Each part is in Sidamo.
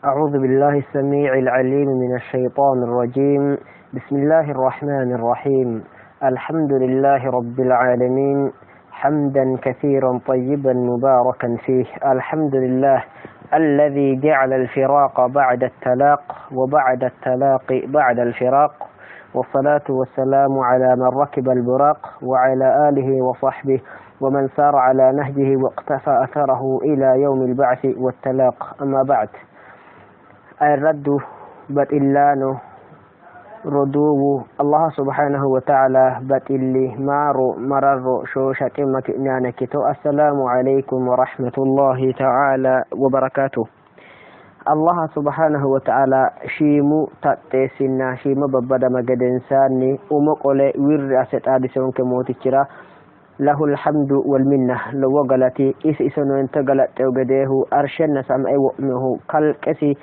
أعوذ بالله السميع العليم من الشيطان الرجيم. بسم الله الرحمن الرحيم. الحمد لله رب العالمين، حمدا كثيرا طيبا مباركا فيه. الحمد لله الذي جعل الفراق بعد التلاق، وبعد التلاق بعد الفراق، والصلاة والسلام على من ركب البراق، وعلى آله وصحبه ومن سار على نهجه واقتفى أثره إلى يوم البعث والتلاق. أما بعد، ayirraddu baxillaano roduuwu Allah subhanahu wa ta'ala baxilli maaro mararro shooshaqimma ki'ne aana ikkito. Assalaamu alaykum wa rahmatullahi ta'ala wa barakatuh. Allah subhanahu wa ta'ala shiimu taxxeessinna shiima babbadama gedensaanni umo qole wirri asse xaadisonke mootichira lahul hamdu wal minna, lowo galati isi isonente galaxxeyo gedeehu arshenna samae wo'minohu kalqesi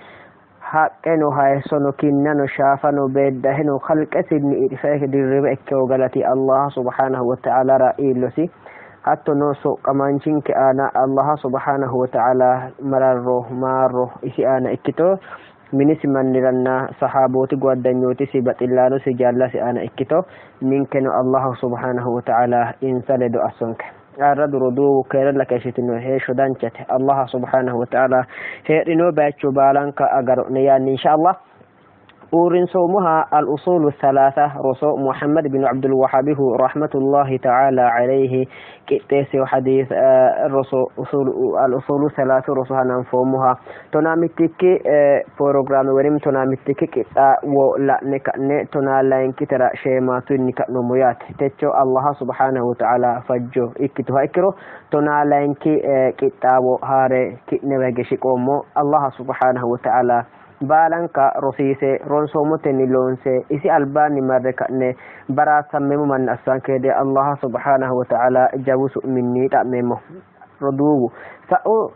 haqqeno hayissono kinnano shaafano beeddaheno kalqesinni irse dirribe ikkewo galati Allah subhanahu wa ta'alara iillosi. Hattono soqqamaanchinke aana Allah subhanahu wa ta'ala mararro maarro isi aana ikkito, minisi manniranna sahabooti guaddanyootisi baxillaanosi jaallasi aana ikkito, ninkeno Allah subhanahu wa ta'ala insa ledo assonke. Ayirradu roduuwu, keerella keeshshitino heeshsho danchate. Allah subhanahu wa ta'ala hee'rino bayicho baalanka agaro'ne yaanni insha Allah uurrinsoommoha al-usulu thalatha roso Muhammad bin Abdul Wahhabihu rahmatullahi ta'ala alayhi qixxeessino hadith roso al-usulu thalatha roso hananfoommoha tonaa mittikki pirogiraame woyim tonaa mittikki qixxaawo la'ne ka'ne tonaa layinkitera sheemaatunni ka'noommo yaate. Techo Allah subhanahu wa ta'ala fajjo ikkituha ikkiro tonaa layinki qixxaawo haare ki'newa hige shiqoommo. Allah subhanahu wa ta'ala baalanka rosiise ronsoommotenni loonse isi albaanni marre ka'ne baraassammeemmo manna assanke gede Allah subhanahu wa ta'ala jawu su'minni xa'meemmo. Roduuwu, sa'u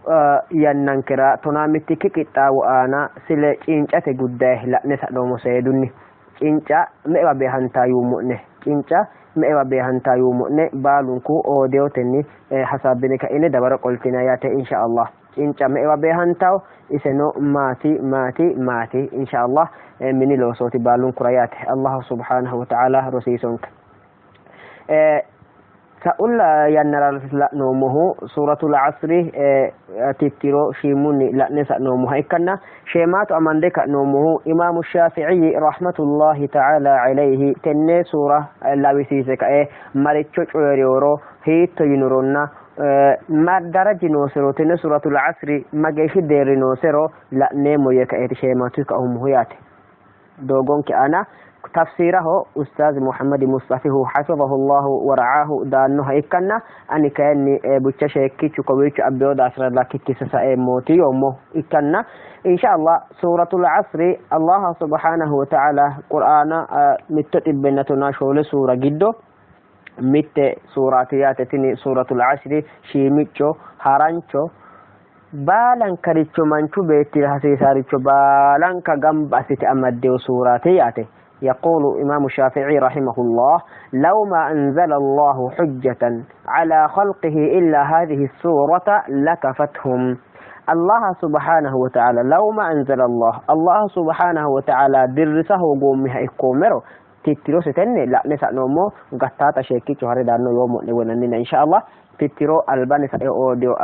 yannankera tonaa mittikki qixxaawo aana sile cincate guddaye la'ne sa'noommo seedunni. Cinca me'ewa beehantaa yuummo'ne, cinca me'ewa beehantaa yuummo'ne, baalunku oodeyotenni hasaabbine ka'ine dawaro qoltina yaate insha Allah. Cinca me'ewa beehantawo, iseno maati maati maati insha Allah mini loosooti baalunkura yaate. Allah subhanahu wa ta'ala rosiisonke. Sa'ulla yannara la'noommohu suuratul asri tittiro shiimunni la'ne sa'noommoha ikkanna, sheemaatu amande ka'noommohu imaamu Shaafi'i rahmatullahi ta'ala alayhi tenne suura lawisiise kae maricho coyi'riworo, hiitto yinoronna ma daraji noosero, tenne suuratul asri mageeshshi deerri noosero la'neemmo yee kaeeti sheemaatu kaummohu yaate. Doogonke aana tafsiiraho Ustaaz Muhammad Mustafihu hafizahullahu wa ra'aahu daannoha ikkanna, ani kayinni bucha sheekkichu kowiicho abbeyo daafira lakikkisa saeemmooti yoommo ikkanna insha Allah suuratul asri Allah subhanahu wa ta'ala Qur'aana 114 suura giddo mitte suuraati yaate. Tini suuratul asri shiimicco harancho baalankaricho manchu beettira hasiisaaricho baalanka gamba assite amaddeyo suuraati yaate. يقول إمام الشافعي رحمه الله: لو ما أنزل الله حجة على خلقه إلا هذه السورة لكفتهم. الله سبحانه وتعالى لو ما أنزل الله، الله سبحانه وتعالى درسه قومها إكومرو tittiro tenne la'ne sa'noommo gattaata sheekkicho hare daanno yoommo'ne wonannina insha Allah tittiro albanni sa'e oodiyo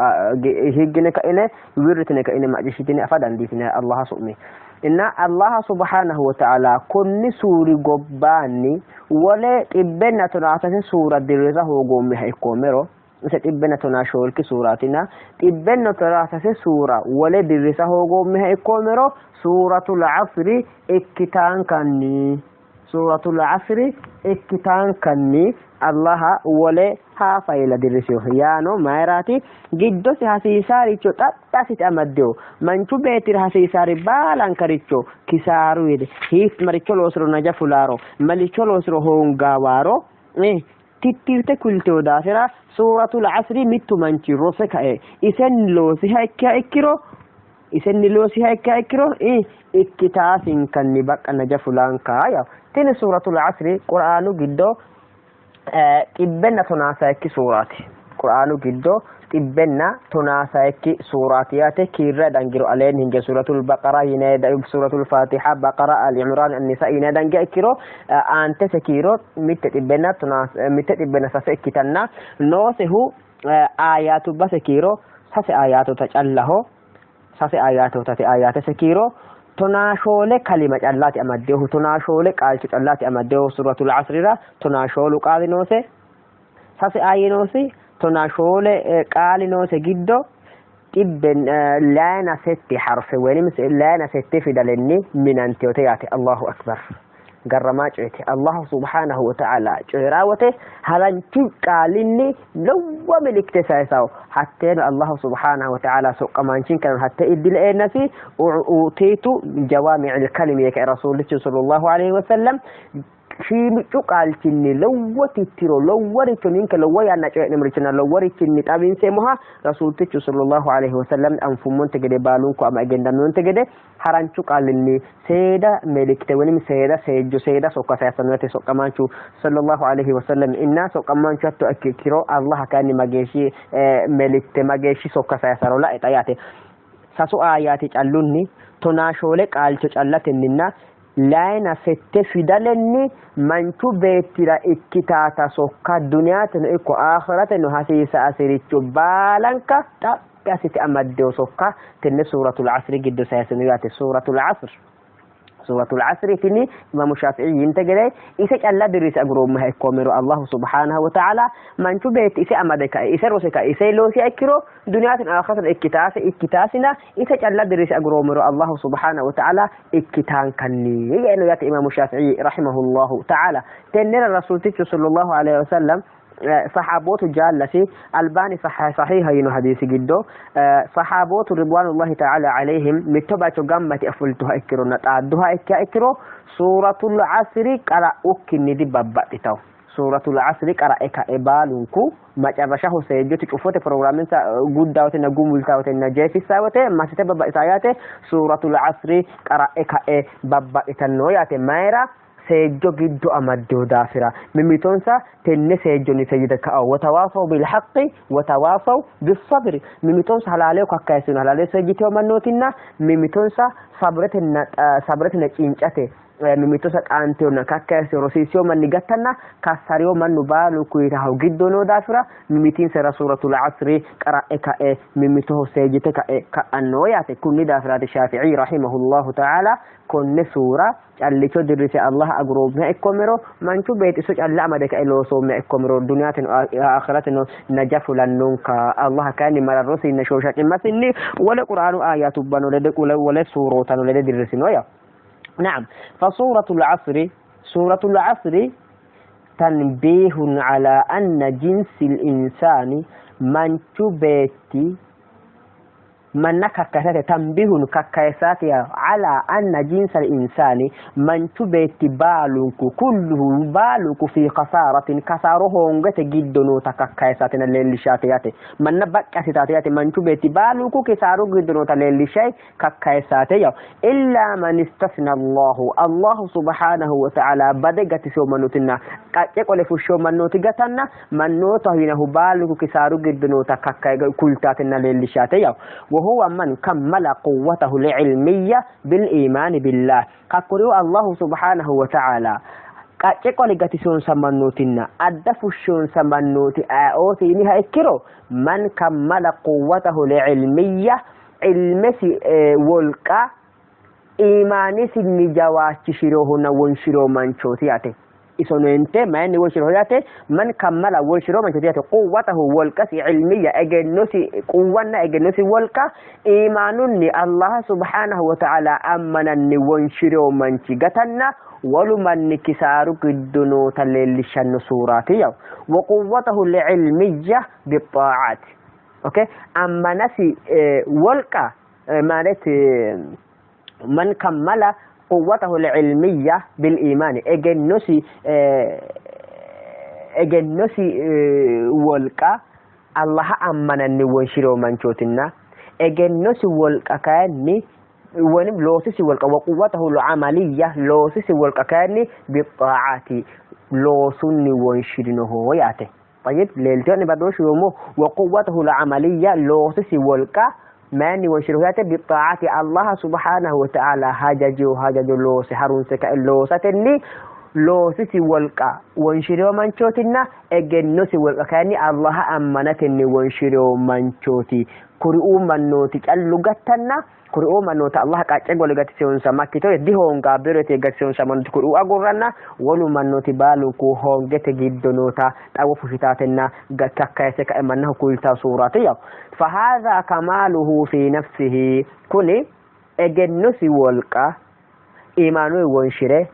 higgine ka'ine wirritine ka'ine macciishshitine afa dandiitine Allah su'mi. Inna Allah subhanahu wa ta'ala konni suuri gobbaanni wole 113 suura dirrisa hoogoommeha ikkoommero, ise 114 suuraatina, 113 suura wole dirrisa hoogoommeha ikkoommero suuratul asri ikkitaankanni, suuratul asri ikkitaankanni Allah wole haafayila dirrisiyo. Yaano mayiraati? Giddosi hasiisaaricho xaphi assite amaddeyo manchu beettira hasiisaari baalankaricho kisaaru yede hiit maricho loosiro naja fulaaro maricho loosiro hoongaawaaro tittirte kulteyo daafira suuratul asri mittu manchi rose kae isenni loosiha ikkiha ikkiro, isenni loosiha ikkiha ikkiro ikkitaasinkanni baqqa naja fulaanka yaw. Tini suuratul asri Qur'aanu giddo 113 suuraati. Qur'aanu giddo Xibbenna tonaa sayikki suuraati yaate. Kiirra dangiro aleenni hinge suuratul baqara yine, suuratul faatiha, baqara, al imraan, annisa yine dangiha ikkiro aantese kiiro 109 ikkitanna noosehu aayaatubbase kiiro sase aayaatota callaho. Sase aayaatootate. Aayaatese kiiro 14 kalima callaati amaddeehu, 14 qaalcho callaati amaddeehu. Suuratul asrira 14 qaali noose, sase aaye noosi, 14 qaali noose giddo xibbe layina sette harfe woynim layina sette fidalenni minanteyote yaate. Allahu akbar, garramaa coyete. Allahu subhanahu wa ta'ala coyiraa wote haranchu qaalinni lowo milikte sayisawo. Hatteeno Allahu subhanahu wa ta'ala soqqamaanchinkano hatte iddile eennasi utiitu jawaami'il kalimi yee kae rasuulichu sallallahu alaihi wasallam shiimiccu qaalchinni lowo tittiro, loworicho ninke lowo yanna coyi'neemmorichinna loworichinni xawinseemmoha rasuultichu sallallahu alaihi wasallam anfummonte gede, baalunku ama egennamminonte gede, haranchu qaalinni seeda melikte woynim seeda seejjo, seeda sokka sayissanno yaate soqqamaanchu sallallahu alaihi wasallam. Inna soqqamaanchu hatto ikkiro Allah kayinni mageeshshi melikte, mageeshshi sokka sayisaro la'e xa yaate. Sasu aayaati callunni, 14 qaalcho callatenninna 66 fidalenni manchu beettira ikkitaata sokka, duniyateno ikko aakhiratenno hasiisa asiricho baalanka xaphi assite amaddewo sokka tenne suuratul asri giddo sayisino yaate. Suuratul asr, suuratul asri tini imaamu Shaafi'i yinte gede ise calla dirrise aguroommoha ikkoomero, Allahu subhanahu wa ta'ala manchu beetti ise amade kae, ise rose kae, ise loosiha ikkiro duniyaatin aakhiratan ikkitaase ikkitaasina, ise calla dirrise aguroomero Allahu subhanahu wa ta'ala ikkitaankanni yeeno yaate imaamu Shaafi'i rahimahullahu ta'ala. Tennera rasuultichu sallallahu alaihi wasallam sahaabootu jaallasi albaani sahiha yino hadiisi giddo, sahaabootu ridwanullahi ta'ala alaihim mitto bayicho gamba yite fultuha ikkironna xaadduha ikkiha ikkiro suuratul asri qara'ukkinni dibabbadhitawo. Suuratul asri qara'e ka'e baalunku macarrashaho seejjote cufote pirogiraaminsa guddawotenna gumultawotenna jeefissawote massite babbadhitawo yaate. Suuratul asri qara'e ka'e babbadhitanno yaate. Mayira? Seejjo giddo amaddewo daafira mimmitonsa tenne seejjonni seejjite ka'o. Watawaasaw bilhaqqi watawaasaw bissabri, mimmitonsa halaaleho kakkayissino, halaale seejjitewo mannootinna mimmitonsa sabretenna cincate mimmitonsa xaantewonna kakkayissino, rosiissino manni gattanna kassariyo mannu baalu kuyitaho giddo noo daafira mimmitinsara suuratul asri qara'e ka'e mimmitoho seejjite ka'e ka'anno yaate. Kunni daafiraati Shaafi'i rahimahullahu ta'ala konne suura callicho dirrise Allah aguroommeha ikkoomero, manchu beetti iso calla amade kae loosoommeha ikkoomero, duniyateno akhirateno naja fulannonka. Allah kayinni mararrosinna shooshaqimmasinni wole qur'aanu ayatubbano lede, wole suurootano lede dirrisino ya. Na'am, fa suuratul asri, suuratul asri tanbihun ala anna jinsil insani, manchu beetti manna kakkayisate, tanbihun kakkayisate yaa, ala anna jinsal insaani, manchu beetti baalunku, kulluhu baalunku, fi kasaaratin, kasaaro hoongete giddo noota kakkayisatenna leellishate yaate. Manna baqqi assitaate yaate. Manchu beetti baalunku kisaaru giddo noota leellishay kakkayisate yaw. Illaa man istasna Allahu, Allahu subhanahu wa ta'ala bade gatiseo mannotinna qacce qole fushsheo mannooti gatanna mannootaho yinahu baalunku kisaaru giddo noota kultaatenna leellishate yaw. Wa huwa man kammala quwwatahu li'ilmiyya bil iimaani billah, kakkuriu Allahu subhanahu wa ta'ala qacce qole gatisonsa mannootinna adda fushshonsa mannooti ayeooti yiniha ikkiro, man kammala quwwatahu li'ilmiyya, ilmesi wolqa iimaanisinni jawaachishirohonna wonshiro manchooti yaate. Isoneente mayinni wonshiro yaate? Man kammala wonshiro manchooti yaate. Quwwatahu wolqasi, ilmiyya egennosi quwwanna egennosi wolqa iimaanunni Allah subhanahu wa ta'ala ammananni wonshiro manchi gatanna wolu manni kisaaru giddo noota leellishshanno suuraati yaw. Wa quwwatahu li'ilmiyya bixaa'aati. Okay, ammanasi wolqa ማለት man kammala quwwatahu al-ilmiyya bil iimaani, egennosi wolqa Allaha ammananni wonshiro manchootinna egennosi wolqa kayinni wonim loosisi wolqa, wa quwwatahu al-amaliyya loosisi wolqa kayinni bixaa'ati loosunni wonshirinoho yaate. Tayyib leeltino'ne badooshshu yoommo. Wa quwwatuhu al-amaliyya loosisi wolqa mayinni wonshiro yaate bixaa'ati Allah subhanahu wa ta'ala hajajo hajajo loose harunse kae loosatenni loosisi wolqa wonshirino manchootinna egennosi wolqa kayinni Allah ammanatenni wonshirino manchooti. Kuriuu mannooti callu gattanna kuriuu mannoota Allah qacce gole gatisewonsa makkito dihoongaabbino yite gatisewonsa mannooti kuriuu agurranna wolu mannooti baalunku hoongete giddo noota xawo fushitaatenna kakkayise kae mannaho kultaa suuraati yaw. Fahaadha kamaaluhu fi nafsihi kuni egennosi wolqa iimaanuyi wonshire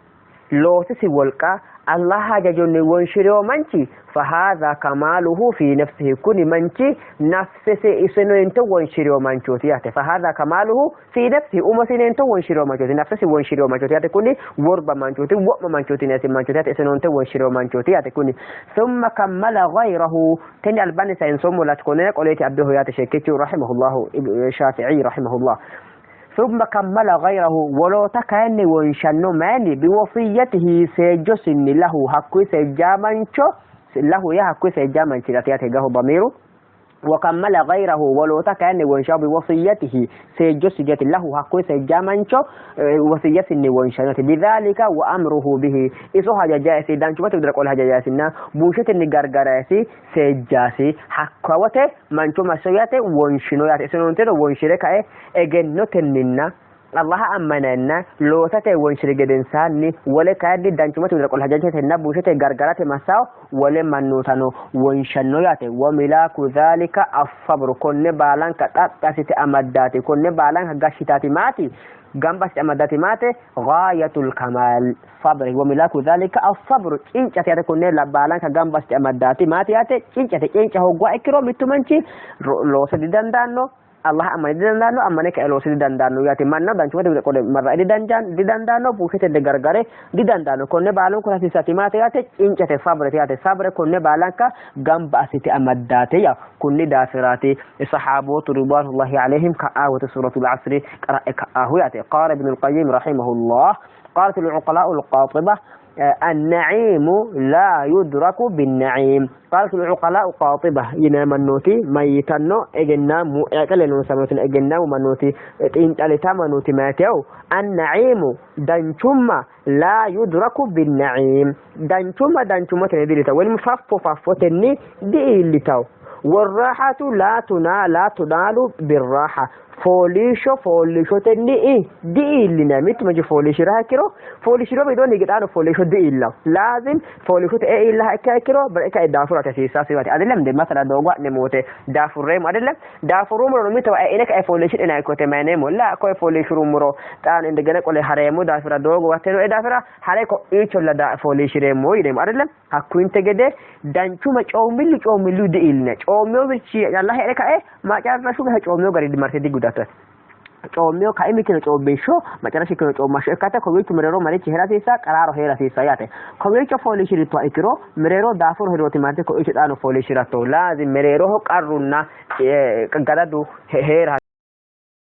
loosisi wolqa Allah hajajonni wonshi'rino manchi fahaadha kamaaluhu fi nafsihi kuni manchi nafsesi isenento wonshi'rino manchooti yaate. Fahaadha kamaaluhu fi nafsihi umosinento wonshi'rino manchooti nafsesi wonshi'rino manchooti yaate. Kuni worba manchooti wo'ma manchooti nasi manchooti yaate isenonte wonshi'rino manchooti yaate. Kuni thumma kammala ghayrahu tenne albaanni sayinsoommo lati konne qoleeti abbeho yaate sheekkichu rahimahullahu Shafi'i rahimahullah. Thumma kammala ghayrahu woloota kayinni wonshanno mayinni biwosiyyatihi seejjosinni lahu hakkuyi seejjaa mancho lahu yaa hakkuyi seejjaa manchirati yaate gahu damiiru wa kammala ghayrahu woloota kayinni wonshawo biwosiyyatihi seejjosi yaate lahu hakkuyi seejjaa mancho wasiyyasinni wonshanno bidhalika wa amruhu bihi iso hajajaesi danchummate widira qole hajajaesinna bunshetenni gargaraesi seejjasi hakka wote mancho masso yaate wonshino yaate isinonteno wonshire kae egennotenninna Allaha ammananna loosate wonshiri gedensaanni wole kayinni danchummate widira qole hajajatenna bunshete gargarate massawo wole mannootano wonshanno yaate. Wa milaaku dhaalika as-sabru konne baalanka xaphi assite amaddaati konne baalanka gashshitaati maati gamba assite amaddaati maate gaayatul kamaal sabri wa milaaku dhaalika as-sabru cincate yaate konne baalanka gamba assite amaddaati maati yaate cincate cinca hoogguha ikkiro mittu manchi loosa didandaanno Allah ammane didandaanno ammane kae loosa didandaanno yaate manna danchummate wide qole marrae didandaanno buushete gargare didandaanno konne baalunku hasiisati maate yaate cincate sabrete yaate sabre konne baalanka gamba assite amaddaate ya kunni daafiraati sahaabootu ridwanullahi alaihim ka'aawate suratul asri qara'e ka'aahu yaate qaala ibnul qayyim rahimahullah قالت العقلاء القاطبة النعيم لا يدرك بالنعيم قالت العقلاء قاطبة ينامنوتي ميتنو اجنامو اقلنو سموتن اجنامو منوتي انتالتا منوتي ماتيو النعيم دنشما لا يدرك بالنعيم دنشما دنشما تنديلتا والمففو ففوتني ديلتاو والراحة لا تنال لا تنال بالراحة fooliishsho fooliishshotenni di''iillinanni. Mittu manchi fooliishshiriha ikkiro fooliishshiro widoonni hige xaano fooliishsho di''iillanno. Laazim fooliishshote ee iillaha ikkiha ikkiro balaxe kae daafurate hasiissannosi yaate. Adillem inde masala doogo ha'neemmo wote daafurreemmo adillem daafurrummorono mitowa e'ine kae fooliishshidhinayi kote mayineemmo la koye fooliishshirummoro xaano indegena qole hareemmo daafira doogo gatte nooe daafira hare ko'iicholla fooliishshireemmo yineemmo adillem. Hakkuyinte gede danchuma coommillu coommillu di''iillinanni. Coommeworichi calla hee're kae macarrashu geeshsha coommewo gari marte digudatto. Coommewo kaimichino coobbishsho macarrashu ikkino coommashsho ikkate kowiicho mereero marichi hee'ra hasiissa? Qaraaro hee'ra hasiissa yaate. Kowiicho fooliishshirittoha ikkiro mereero daafuru hee'rooti marte kowiicho xaano fooliishshiratto. Laazim mereeroho qarrunna gadadu hee'ra.